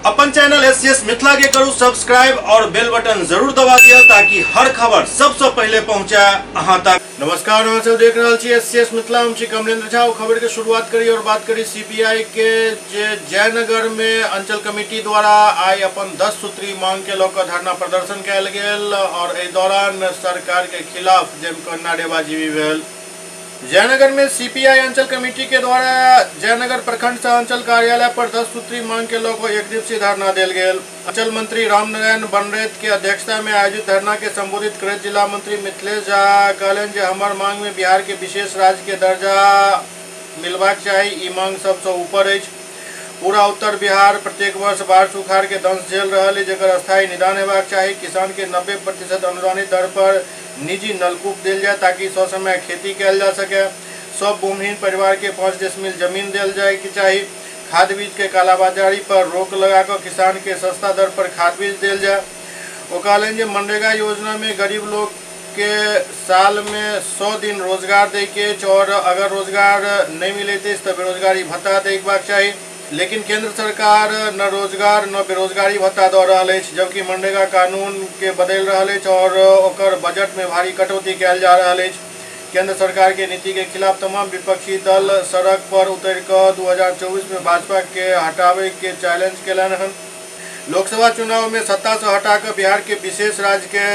अपन channel S Mithila के करू सब्सक्राइब और बेल बटन जरूर दबा दिया ताकि हर खबर सबसे पहले पहुंचे अहां तक। नमस्कार, अहाँ सब देख रहल छी एस मिथिला, हम छी कमलेंद्र झा। खबर के शुरुआत करी और बात करी सीपीआई के जे जयनगर में अंचल कमेटी द्वारा आइ अपन 10 सूत्री मांग के लऽ कऽ धरना प्रदर्शन कयल गेल और एहि दौरान सरकार के खिलाफ जमिकऽ नारेबाजी भी भेल। जयनगर में सीपीआई अंचल कमेटी के द्वारा जयनगर प्रखंड सह अंचल कार्यालय पर 10 सूत्री मांग के लऽ कऽ एक दिवसीय धरना देल गेल। अंचल मंत्री रामनारायण बनरैत के अध्यक्षता में आयोजित धरना के संबोधित करैत जिला मंत्री मिथिलेश झा कहलनि जे हमर मांग में बिहार के विशेष राज्य के दर्जा मिलबाक चाही, ई मांग सबसँ ऊपर अछि। पूरा उत्तर बिहार प्रत्येक वर्ष बाढ़ सुखाड़ के दंश झेल रहल अछि, जकर स्थायी निदान हेबाक चाही। किसान के 90% अनुदानित दर पर निजी नलकूप देल जाय ताकि ससमय खेती कयल जा सके। सब भूमिहीन परिवार के 5 डिसमिल जमीन देल जाय के चाही। खाद बीज के कालाबाजारी पर रोक लगा कऽ किसान के सस्ता दर पर खाद बीज देल जाय। ओ कहलनि जे मनरेगा योजना में गरीब लोग के साल में 100 दिन रोजगार दै के अछि और अगर रोजगार नहीं मिलैत अछि तऽ बेरोजगारी भत्ता देबाक चाही, लेकिन केंद्र सरकार न रोजगार न बेरोजगारी भत्ता दऽ रहल अछि, जबकि मनरेगा कानून के बदलि रहल अछि और ओकर बजट में भारी कटौती कयल जा रहल अछि। केंद्र सरकार के नीति के खिलाफ तमाम विपक्षी दल सड़क पर उतरि कऽ 2024 में भाजपा के हटाबै के चैलेंज केलनि हन। लोकसभा चुनाव में सत्ता से हटा कऽ बिहार के विशेष राज्य के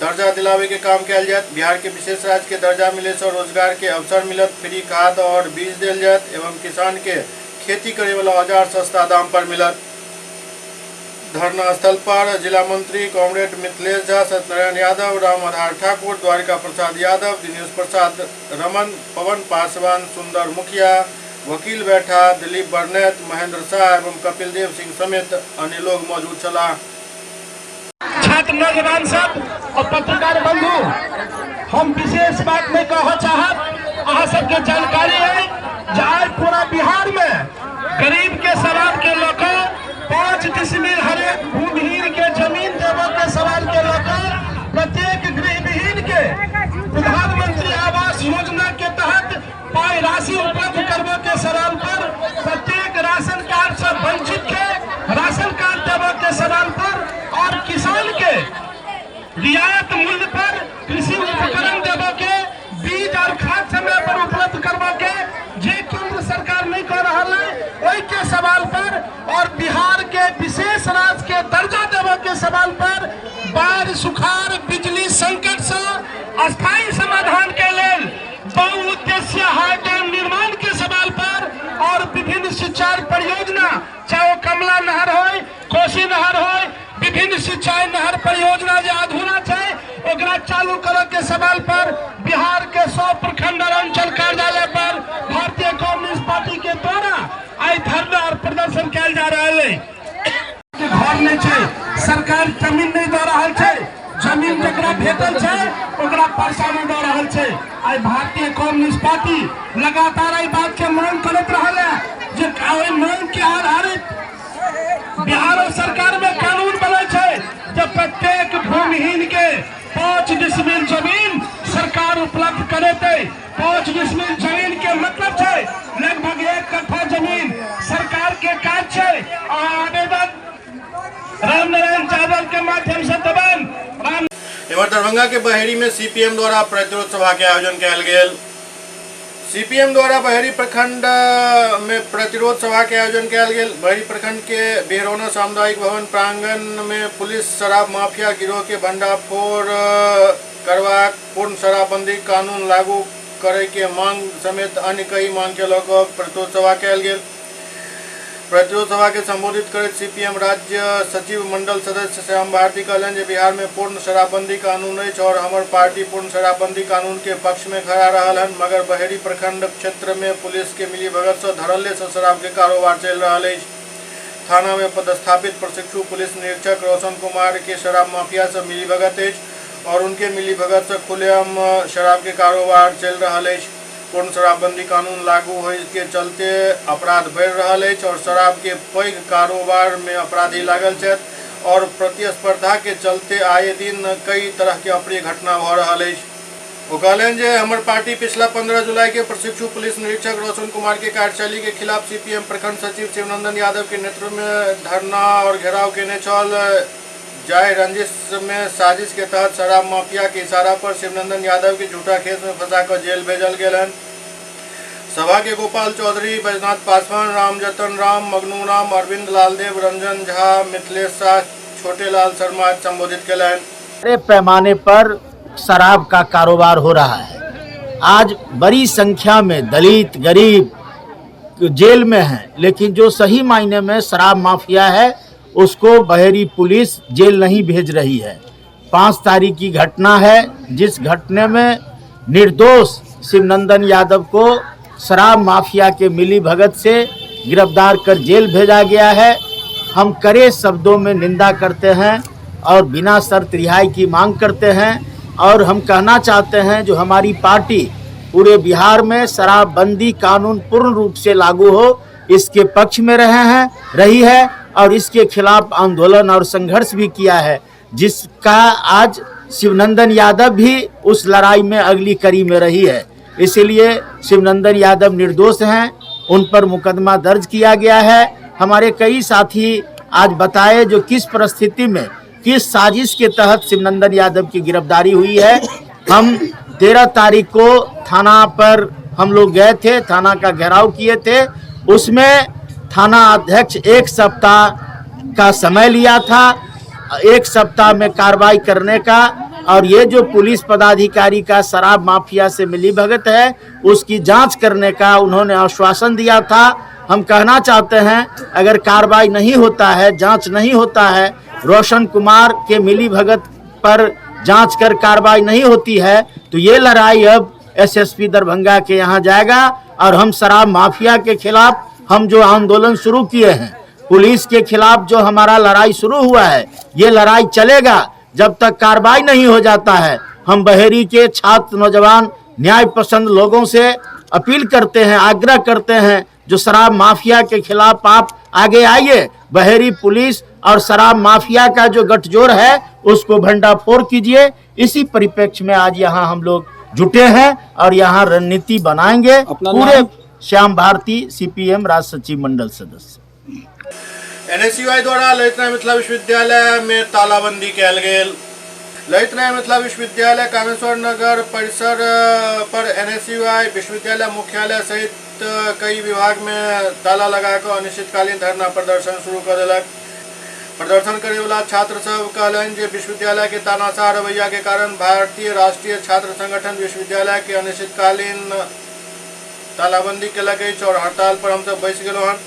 दर्जा दिलावे के काम कयल जायत। बिहार के विशेष राज्य के दर्जा मिले से रोजगार के अवसर मिलत, फ्री खाद और बीज देल जायत एवं किसान के खेती करे वाला औजार सस्ता दाम पर मिलत। धरना स्थल पर जिला मंत्री कॉमरेड मिथिलेश झा, सत्यनारायण यादव, राम आधार ठाकुर, द्वारिका प्रसाद यादव, दिनेश प्रसाद रमन, पवन पासवान, सुंदर मुखिया, वकील बैठा, दिलीप बर्नेत, महेंद्र शाह एवं कपिल देव सिंह समेत अन्य लोग मौजूद छलाह। छात्र नौजवान सब और पत्रकार बंधु, हम विशेष बात नहीं कह चाहब। अहाँ सबके जानकारी है जे आइ पूरा बिहार में गरीब के सवाल के लऽ कऽ 5 डिसमिल हरेक भूमिहीन के जमीन देबऽ के सवाल के लऽ कऽ प्रत्येक गृहविहीन के प्रधानमंत्री आवास योजना के तहत पाई राशि उपलब्ध करबऽ के सवाल पर, प्रत्येक राशन कार्ड से वंचित के राशन कार्ड देबऽ के सवाल पर और किसान के रियायत मूल्य पर कृषि उपकरण देबऽ के, बीज और खाद समय पर उपलब्ध करबऽ के जे केंद्र सरकार नहीं कर रहा है ओहि के सवाल पर और बिहार के विशेष राज्य के दर्जा देबऽ के सवाल पर, बाढ़ सुखाड़ बिजली संकट से अस्थायी समाधान के लेल बहुउद्देशीय हाई डैम निर्माण के सवाल पर और विभिन्न सिंचाई परियोजना, चाहे वो कमला नहर हो, कोसी नहर हो, विभिन्न सिंचाई नहर परियोजना जे अधूरा छै ओकरा चालू करऽ के सवाल पर बिहार के 100 प्रखंड और अंचल कार्यालय पर भारतीय कम्युनिस्ट पार्टी के द्वारा आइ धरना और प्रदर्शन कयल जा रहल है। घर नहीं छै, सरकार जमीन नहीं दऽ रहल छै, जमीन जकरा भेटल छै ओकरा पैसा नहीं दऽ रहल छै। आइ भारतीय कम्युनिस्ट पार्टी लगातार एहि बात के मांग करैत रहल है जे ओहि मांग के आधारित बिहार सरकार में कानून बनै छै जे प्रत्येक भूमिहीन के 5 डिसमिल जमीन सरकार उपलब्ध करेतै। 5 डिसमिल जमीन के मतलब छै लगभग 1 कट्ठा जमीन सरकार के काज छै। आ आवेदन रामनारायण यादव के माध्यम से देबनि। राम एम्हर दरभंगा के बहेड़ी में सीपीएम द्वारा प्रतिरोध सभा के आयोजन कयल गेल। सीपीएम द्वारा बहेड़ी प्रखंड में प्रतिरोध सभा के आयोजन कयल गेल। बहेड़ी प्रखंड के बिहरौना सामुदायिक भवन प्रांगण में पुलिस शराब माफिया गिरोह के भंडाफोड़ करबाक, पूर्ण शराबबंदी कानून लागू करे के मांग समेत अन्य कई मांग के लऽ कऽ प्रतिरोध सभा कयल गेल। प्रतिरोध सभा के संबोधित करैत सीपीएम राज्य सचिव मंडल सदस्य श्याम भारती कहलनि जे बिहार में पूर्ण शराबबंदी कानून अछि और हमर पार्टी पूर्ण शराबबंदी कानून के पक्ष में खड़ा रहल हन, मगर बहेड़ी प्रखंड क्षेत्र में पुलिस के मिलीभगत से धड़ल्ले से शराब के कारोबार चलि रहल अछि। थाना में पदस्थापित प्रशिक्षु पुलिस निरीक्षक रोशन कुमार के शराब माफिया से मिलीभगत अछि और उनके मिलीभगत से खुलेआम शराब के कारोबार चलि रहल अछि। पूर्ण शराबबंदी कानून लागू होय के चलते अपराध बढ़ि रहल अछि और शराब के पैघ कारोबार में अपराधी लागल छथि और प्रतिस्पर्धा के चलते आए दिन कई तरह के अप्रिय घटना भऽ रहल अछि। ओ कहलनि जे हमर पार्टी पिछला 15 जुलाई के प्रशिक्षु पुलिस निरीक्षक रोशन कुमार के कार्यशैली के खिलाफ सीपीएम प्रखंड सचिव शिवनंदन यादव के नेतृत्व में धरना और घेराव केने छल। जाहि रंजिश में साजिश के तहत शराब माफिया के इशारा पर शिवनंदन यादव के झूठा केस में फंसा कर जेल भेजल गेल हन। सभा के गोपाल चौधरी, बैजनाथ पासवान, रामजतन राम, मगनू राम, अरविंद लालदेव, रंजन झा, मिथिलेश शाह, छोटे लाल शर्मा संबोधित केलनि। बड़े पैमाने पर शराब का कारोबार हो रहा है। आज बड़ी संख्या में दलित गरीब जेल में हैं, लेकिन जो सही मायने में शराब माफिया है उसको बहेरी पुलिस जेल नहीं भेज रही है। 5 तारीख की घटना है, जिस घटना में निर्दोष शिवनंदन यादव को शराब माफिया के मिली भगत से गिरफ्तार कर जेल भेजा गया है। हम कड़े शब्दों में निंदा करते हैं और बिना शर्त रिहाई की मांग करते हैं। और हम कहना चाहते हैं, जो हमारी पार्टी पूरे बिहार में शराबबंदी कानून पूर्ण रूप से लागू हो इसके पक्ष में रहे हैं रही है और इसके खिलाफ आंदोलन और संघर्ष भी किया है, जिसका आज शिवनंदन यादव भी उस लड़ाई में अगली कड़ी में रही है। इसीलिए शिवनंदन यादव निर्दोष हैं, उन पर मुकदमा दर्ज किया गया है। हमारे कई साथी आज बताए जो किस परिस्थिति में, किस साजिश के तहत शिवनंदन यादव की गिरफ्तारी हुई है। हम 13 तारीख को थाना पर हम लोग गए थे, थाना का घेराव किए थे। उसमें थाना अध्यक्ष एक सप्ताह का समय लिया था, एक सप्ताह में कार्रवाई करने का, और ये जो पुलिस पदाधिकारी का शराब माफिया से मिलीभगत है उसकी जांच करने का उन्होंने आश्वासन दिया था। हम कहना चाहते हैं, अगर कार्रवाई नहीं होता है, जांच नहीं होता है, रोशन कुमार के मिलीभगत पर जांच कर कार्रवाई नहीं होती है, तो ये लड़ाई अब एसएसपी दरभंगा के यहाँ जाएगा। और हम शराब माफिया के खिलाफ हम जो आंदोलन शुरू किए हैं, पुलिस के खिलाफ जो हमारा लड़ाई शुरू हुआ है, ये लड़ाई चलेगा जब तक कार्रवाई नहीं हो जाता है। हम बहेरी के छात्र, नौजवान, न्याय पसंद लोगों से अपील करते हैं, आग्रह करते हैं, जो शराब माफिया के खिलाफ आप आगे आइए। बहेरी पुलिस और शराब माफिया का जो गठजोड़ है उसको भंडाफोड़ कीजिए। इसी परिप्रेक्ष्य में आज यहाँ हम लोग जुटे हैं और यहाँ रणनीति बनाएंगे। अपना पूरे नाम? श्याम भारती, सीपीएम राज्य सचिव मंडल सदस्य। एनएसयूआई द्वारा ललित नारायण मिथिला विश्वविद्यालय में तालाबंदी कयल गेल। ललित नारायण मिथिला विश्वविद्यालय कामेश्वर नगर परिसर पर एनएसयूआई विश्वविद्यालय मुख्यालय सहित कई विभाग में ताला लगाकर अनिश्चितकालीन धरना प्रदर्शन शुरू कर देलक। प्रदर्शन करे वाला छात्र सब कहलनि जे विश्वविद्यालय के तानाशाह रवैया के कारण भारतीय राष्ट्रीय छात्र संगठन विश्वविद्यालय के अनिश्चितकालीन तालाबंदी केलक अछि और हड़ताल पर हमसब बैस गेलहुँ हन।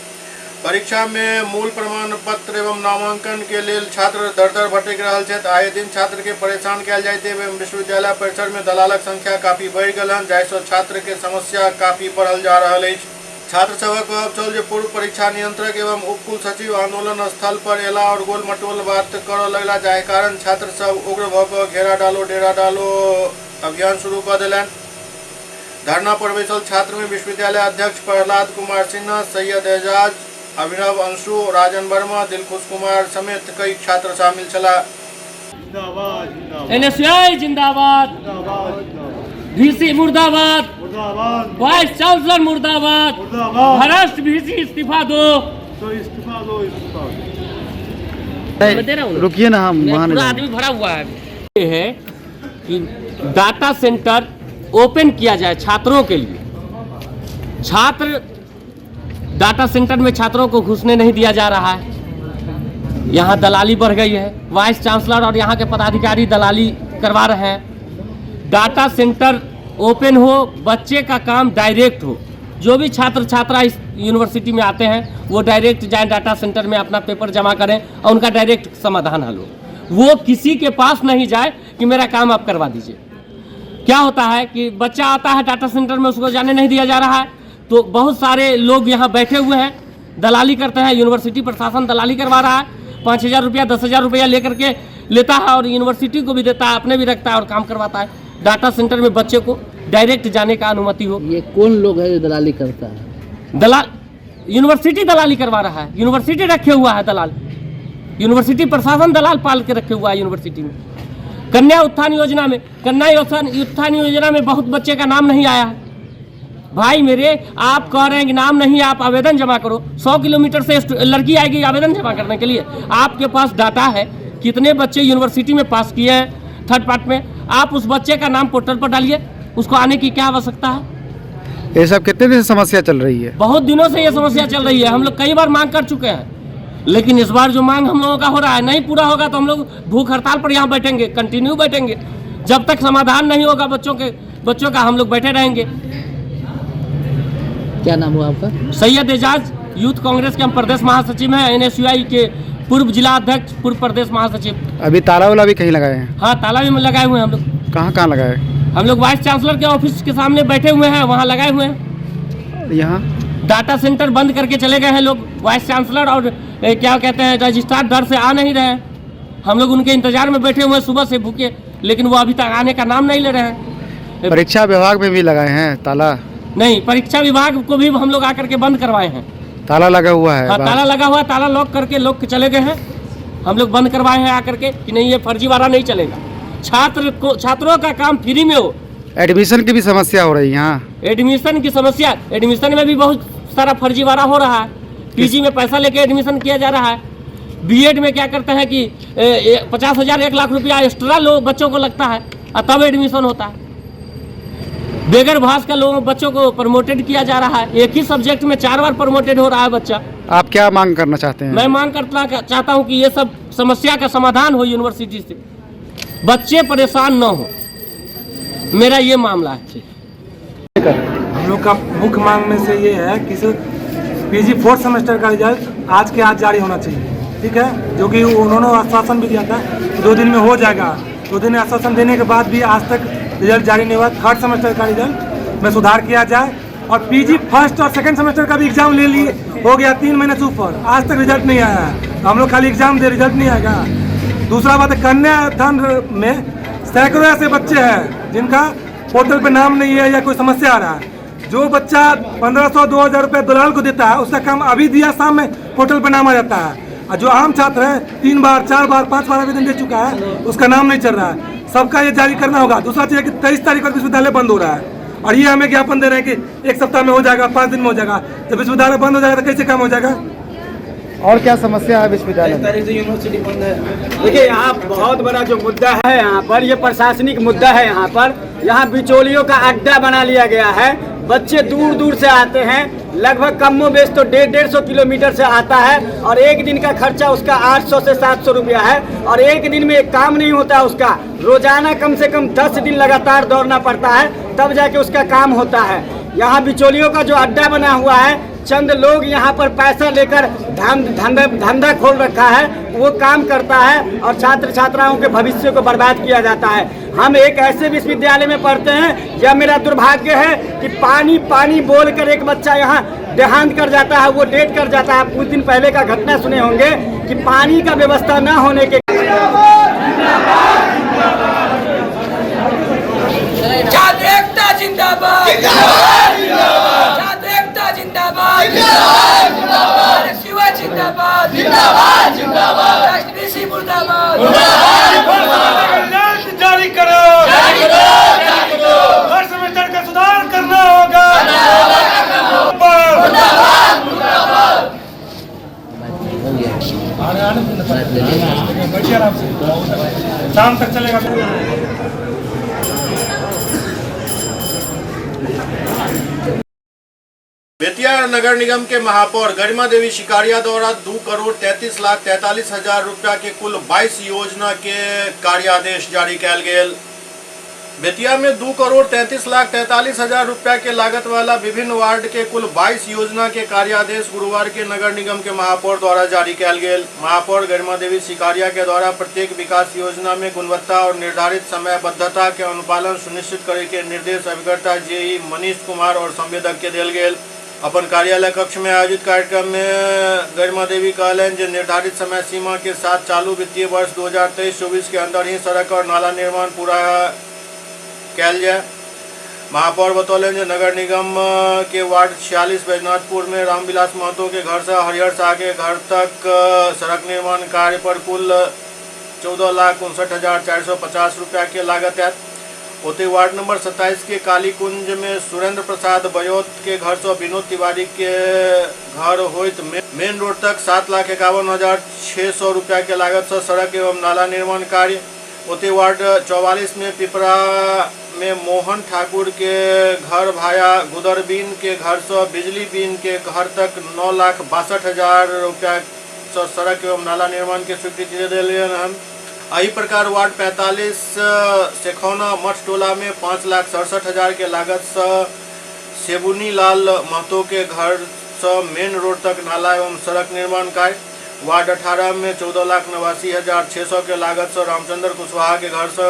परीक्षा में मूल प्रमाण पत्र एवं नामांकन के लेल छात्र दर दर भटकि रहल छथि। आए दिन छात्र के परेशान कयल जाइत एवं विश्वविद्यालय परिसर में दलालक संख्या काफी बढ़ि गेल हन, जाहिसँ छात्र के समस्या काफी बढ़ल जा रहल अछि। छात्र सभक कहब छल जे पूर्व परीक्षा नियंत्रक एवं उपकुल सचिव आंदोलन स्थल पर एला और गोल मटोल बात करऽ लगला, जाहि कारण छात्र सब उग्र भऽ कऽ घेरा डालो डेरा डालो अभियान शुरू कऽ देलनि। धरना पर बैसल छात्र में विश्वविद्यालय अध्यक्ष प्रहलाद कुमार सिन्हा, सैयद एजाज, अभिनव अंशु, राजन वर्मा, दिलखुश कुमार समेत कई छात्र शामिल छलाह। एनएसयूआई जिंदाबाद! वीसी मुर्दाबाद! वाइस चांसलर मुर्दाबाद! भ्रष्ट वीसी इस्तीफा दो! मैं दे रहा हूँ। रुकिए ना, हम वहाँ पूरा नहीं। आदमी भरा हुआ है। ये है कि डाटा सेंटर ओपन किया जाए छात्रों के लिए। छात्र डाटा सेंटर में छात्रों को घुसने नहीं दिया जा रहा है। यहाँ दलाली बढ़ गई है। वाइस चांसलर और यहाँ के पदाधिकारी दलाली करवा रहे हैं। डाटा सेंटर ओपन हो, बच्चे का काम डायरेक्ट हो। जो भी छात्र छात्रा इस यूनिवर्सिटी में आते हैं, वो डायरेक्ट जाएं डाटा सेंटर में, अपना पेपर जमा करें और उनका डायरेक्ट समाधान हल हो। वो किसी के पास नहीं जाए कि मेरा काम आप करवा दीजिए। क्या होता है कि बच्चा आता है डाटा सेंटर में, उसको जाने नहीं दिया जा रहा है। तो बहुत सारे लोग यहाँ बैठे हुए हैं, दलाली करते हैं। यूनिवर्सिटी प्रशासन दलाली करवा रहा है। 5,000 रुपया, 10,000 रुपया लेकर के लेता है और यूनिवर्सिटी को भी देता है, अपने भी रखता है और काम करवाता है। डाटा सेंटर में बच्चे को डायरेक्ट जाने का अनुमति हो। ये कौन लोग है जो दलाली करता है? दलाल, यूनिवर्सिटी दलाली करवा रहा है। यूनिवर्सिटी रखे हुआ है दलाल। यूनिवर्सिटी प्रशासन दलाल पाल के रखे हुआ है यूनिवर्सिटी में। कन्या उत्थान योजना में, कन्या उत्थान उत्थान योजना में बहुत बच्चे का नाम नहीं आया है। भाई मेरे, आप कह रहे हैं कि नाम नहीं, आप आवेदन जमा करो। 100 किलोमीटर से लड़की आएगी आवेदन जमा करने के लिए। आपके पास डाटा है कितने बच्चे यूनिवर्सिटी में पास किए हैं थर्ड पार्ट में, आप उस बच्चे का नाम पोर्टल पर डालिए, उसको आने की क्या आवश्यकता है? ये सब कितने दिन से समस्या चल रही है? बहुत दिनों से ये समस्या चल रही है, हम लोग कई बार मांग कर चुके हैं, लेकिन इस बार जो मांग हम लोगों का हो रहा है नहीं पूरा होगा तो हम लोग भूख हड़ताल पर यहाँ बैठेंगे, कंटिन्यू बैठेंगे। जब तक समाधान नहीं होगा बच्चों का, हम लोग बैठे रहेंगे। क्या नाम हुआ आपका? सैयद एजाज, यूथ कांग्रेस के हम प्रदेश महासचिव हैं, एनएसयूआई के पूर्व जिला अध्यक्ष, पूर्व प्रदेश महासचिव। अभी ताला वाला भी कहीं लगाए हैं? हाँ, ताला भी लगाए हुए हैं हम लोग। कहाँ कहाँ लगाए? हम लोग वाइस चांसलर के ऑफिस के सामने बैठे हुए हैं, वहाँ लगाए हुए हैं। यहाँ डाटा सेंटर बंद करके चले गए हैं लोग, वाइस चांसलर और क्या कहते हैं रजिस्ट्रार डर से आ नहीं रहे हैं। हम लोग उनके इंतजार में बैठे हुए हैं सुबह से भूखे, लेकिन वो अभी तक आने का नाम नहीं ले रहे हैं। परीक्षा विभाग में भी लगाए हैं ताला? नहीं, परीक्षा विभाग को भी हम लोग आकर के बंद करवाए हैं। ताला लगा हुआ है? हाँ, ताला लगा हुआ है, ताला लॉक करके लोग चले गए हैं। हम लोग बंद करवाए हैं आकर के कि नहीं ये फर्जीवाड़ा नहीं चलेगा, छात्रों का काम फ्री में हो। एडमिशन की भी समस्या हो रही है यहाँ? एडमिशन की समस्या, एडमिशन में भी बहुत सारा फर्जीवाड़ा हो रहा है। पीजी में पैसा लेके एडमिशन किया जा रहा है। बीएड में क्या करते हैं कि 50,000 1 लाख रुपया एक्स्ट्रा लोग बच्चों को लगता है और तब एडमिशन होता है। बगैर भाष का लोगों बच्चों को प्रमोटेड किया जा रहा है। एक ही सब्जेक्ट में 4 बार प्रमोटेड हो रहा है बच्चा। आप क्या मांग करना चाहते हैं? मैं मांग करना चाहता हूँ कि ये सब समस्या का समाधान हो यूनिवर्सिटी से, बच्चे परेशान न हो, मेरा ये मामला है। हम लोग का मुख्य मांग में से ये है कि पीजी 4th semester का रिजल्ट आज के आज जारी होना चाहिए, ठीक है, जो कि उन्होंने आश्वासन भी दिया था 2 दिन में हो जाएगा। 2 दिन आश्वासन देने के बाद भी आज तक रिजल्ट जारी नहीं हुआ। 3rd semester का रिजल्ट में सुधार किया जाए और पीजी 1st और 2nd semester का भी एग्जाम ले लिए हो गया 3 महीने से ऊपर, आज तक रिजल्ट नहीं आया है। तो हम लोग खाली एग्जाम दे, रिजल्ट नहीं आएगा। दूसरा बात है, कन्या धन में सैकड़ों ऐसे बच्चे हैं जिनका पोर्टल पे नाम नहीं है या कोई समस्या आ रहा है। जो बच्चा 1500-2000 रुपये दलाल को देता है उसका काम अभी दिया शाम में पोर्टल पे नाम आ जाता है, और जो आम छात्र है 3 बार 4 बार 5 बार आवेदन दे चुका है उसका नाम नहीं चल रहा है। सबका ये जारी करना होगा। दूसरा चीज़ है कि 23 तारीख को विश्वविद्यालय बंद हो रहा है और ये हमें ज्ञापन दे रहे हैं कि 1 सप्ताह में हो जाएगा, 5 दिन में हो जाएगा। जब विश्वविद्यालय बंद हो जाएगा तो कैसे काम हो जाएगा? और क्या समस्या है विश्वविद्यालय में? देखिए, यहाँ बहुत बड़ा जो मुद्दा है यहाँ पर, ये प्रशासनिक मुद्दा है। यहाँ पर यहाँ बिचौलियों का अड्डा बना लिया गया है। बच्चे दूर दूर से आते हैं, लगभग कमो बेश तो 150-150 किलोमीटर से आता है और एक दिन का खर्चा उसका 800 से 700 रुपया है और एक दिन में एक काम नहीं होता उसका। रोजाना कम से कम 10 दिन लगातार दौड़ना पड़ता है तब जाके उसका काम होता है। यहाँ बिचौलियों का जो अड्डा बना हुआ है, चंद लोग यहाँ पर पैसा लेकर धंधा खोल रखा है, वो काम करता है और छात्र छात्राओं के भविष्य को बर्बाद किया जाता है। हम एक ऐसे विश्वविद्यालय में पढ़ते हैं, यह मेरा दुर्भाग्य है कि पानी पानी बोलकर एक बच्चा यहाँ देहांत कर जाता है, वो डेथ कर जाता है। कुछ दिन पहले का घटना सुने होंगे कि पानी का व्यवस्था न होने के छात्र एकता जिंदाबाद, छात्र एकता जिंदाबाद, शिवा जिंदाबाद, जिंदाबाद जिंदाबाद, राष्ट्रीय मुर्दाबाद। रिजल्ट जारी करो, हर सेमेस्टर का सुधार करना होगा। बैठिए आराम से, शाम तक चलेगा। बेतिया नगर निगम के महापौर गरिमा देवी शिकारिया द्वारा 2,33,43,000 रुपया के कुल 22 योजना के कार्यादेश जारी कयल गेल। बेतिया में 2,33,43,000 रुपया के लागत वाला विभिन्न वार्ड के कुल 22 योजना के कार्यादेश गुरुवार के नगर निगम के महापौर द्वारा जारी कयल गेल। महापौर गरिमा देवी शिकारिया के द्वारा प्रत्येक विकास योजना में गुणवत्ता और निर्धारित समयबद्धता के अनुपालन सुनिश्चित करे के निर्देश अभिकर्ता जेई मनीष कुमार और संवेदक के देल गेल। अपन कार्यालय कक्ष में आयोजित कार्यक्रम में गरिमा देवी कहलनि जे निर्धारित समय सीमा के साथ चालू वित्तीय वर्ष 2023-24 के अंदर ही सड़क और नाला निर्माण पूरा कयल जाय। महापौर बतौलनि जे नगर निगम के वार्ड 46 बैजनाथपुर में रामविलास महतो के घर से हरिहर शाह के घर तक सड़क निर्माण कार्य पर कुल 14,59,450 रुपया के लागत आयत। ओतहि वार्ड नंबर 27 के काली कुंज में सुरेंद्र प्रसाद बयोत के घर से विनोद तिवारी के घर होइत मेन रोड तक 7,51,600 रुपया के लागत से सड़क एवं नाला निर्माण कार्य। ओतहि वार्ड 44 में पिपरा में मोहन ठाकुर के घर भाया गुदरबीन के घर से बिजली बीन के घर तक 9,62,000 रुपया से सड़क एवं नाला निर्माण के स्वीकृति दे देल हन। एही प्रकार वार्ड 45 शेखौना मठ टोला में 5,67,000 के लागत से सेबुनी लाल महतो के घर से मेन रोड तक नाला एवं सड़क निर्माण कार्य। वार्ड 18 में 14,89,600 के लागत से रामचंद्र कुशवाहा के घर से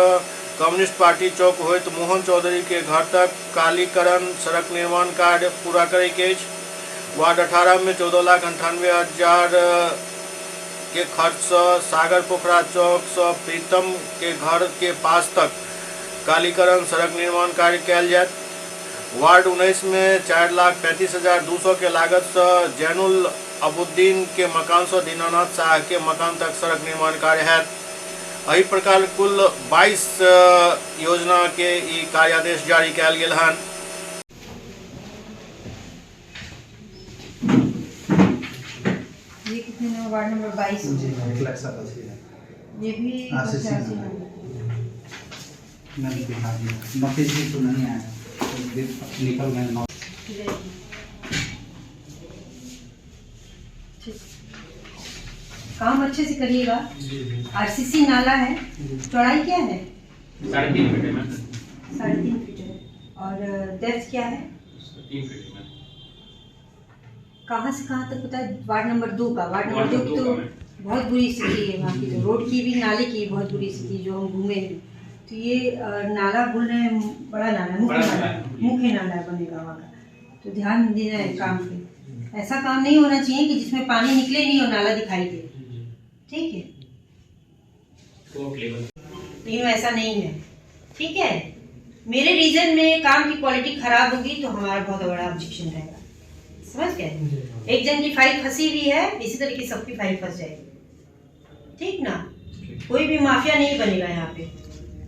कम्युनिस्ट पार्टी चौक होइत मोहन चौधरी के घर तक कालीकरण सड़क निर्माण कार्य पूरा करे के अछि। वार्ड 18 में 14,98,000 के खर्च से सागर पोखरा चौक से प्रीतम के घर के पास तक कालीकरण सड़क निर्माण कार्य कयल जायत। वार्ड 19 में 4,35,200 के लागत से जैनुल अबुद्दीन के मकान से दीनानाथ शाह के मकान तक सड़क निर्माण कार्य हैत। एहि प्रकार कुल 22 योजना के ई कार्यादेश जारी कयल गेल हन। ये कितने नंबर? वार्ड नंबर 22 जी, 1,87,000। ये भी आरसीसी मैंने दिखा दिया। नफीस जी तो नहीं आया, निकल गए। काम अच्छे से करिएगा। आरसीसी नाला है, चौड़ाई क्या है? 3.5 फीट है मैम। 3.5 फीट है और डेप्थ क्या है? 3 फीट है। कहाँ से कहाँ तक पता है? वार्ड नंबर 2 का। वार्ड नंबर 2 की तो बहुत बुरी स्थिति है वहाँ की, तो रोड की भी नाले की बहुत बुरी स्थिति जो हम घूमे हैं। तो ये नाला बोल रहे हैं, बड़ा नाला, मुख्य नाला, मुख्य नाला बनेगा वहाँ का, तो ध्यान देना है काम पे। ऐसा काम नहीं होना चाहिए कि जिसमें पानी निकले नहीं और नाला दिखाई दे, ठीक है? लेकिन ऐसा नहीं है, ठीक है? मेरे रीजन में काम की क्वालिटी खराब होगी तो हमारा बहुत बड़ा ऑब्जेक्शन रहेगा, समझ गए? एक जन की फाइल फंसी हुई है, इसी तरीके सबकी फाइल फंस जाएगी, ठीक ना? कोई भी माफिया नहीं बनेगा यहाँ पे,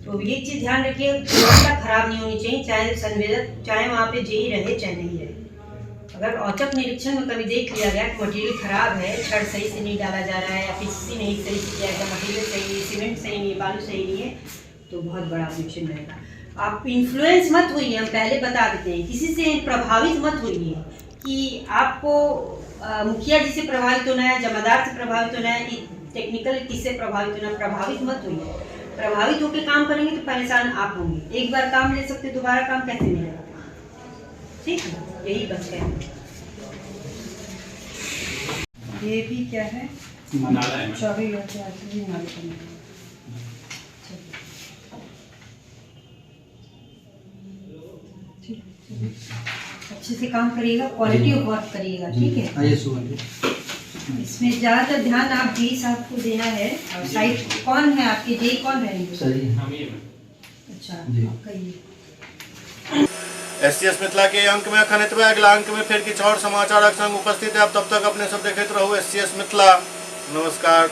तो ये चीज़ ध्यान रखिए, गुणवत्ता खराब नहीं होनी चाहिए, चाहे संवेदक, चाहे वहाँ पे जेई रहे चाहे नहीं रहे। अगर औचक निरीक्षण में कभी देख लिया गया कि मटेरियल खराब है, छड़ सही से नहीं डाला जा रहा है या पीसीसी नहीं सही से किया गया, मटेरियल सही नहीं, सीमेंट सही नहीं, बालू सही नहीं है, तो बहुत बड़ा ऑब्जेक्शन रहेगा। आप इन्फ्लुएंस मत होइए, हम पहले बता देते हैं, किसी से प्रभावित मत होइए कि आपको मुखिया जी से प्रभावित होना है, जमादार से प्रभावित होना है, कि टेक्निकल किससे प्रभावित होना है, प्रभावित मत होइए। प्रभावित होकर काम करेंगे तो परेशान आप होंगे। एक बार काम ले सकते, दोबारा काम कैसे मिलेगा? ठीक है, यही बच गया। ये भी क्या है? 24 नाले। अच्छे से काम करिएगा, क्वालिटी ऑफ वर्क करिएगा, ठीक है? इसमें ज़्यादातर ध्यान आप जेई साहब को देना है। और साइट कौन है आपके? जेई कौन रहेंगे? अच्छा, कहिए। एससीएस मिथिला के अंक में अखन एतबे। अगला अंक में फिर किछु और समाचारक संग उपस्थित है। तब तक अपने सब देखैत रहू एससीएस मिथिला। नमस्कार।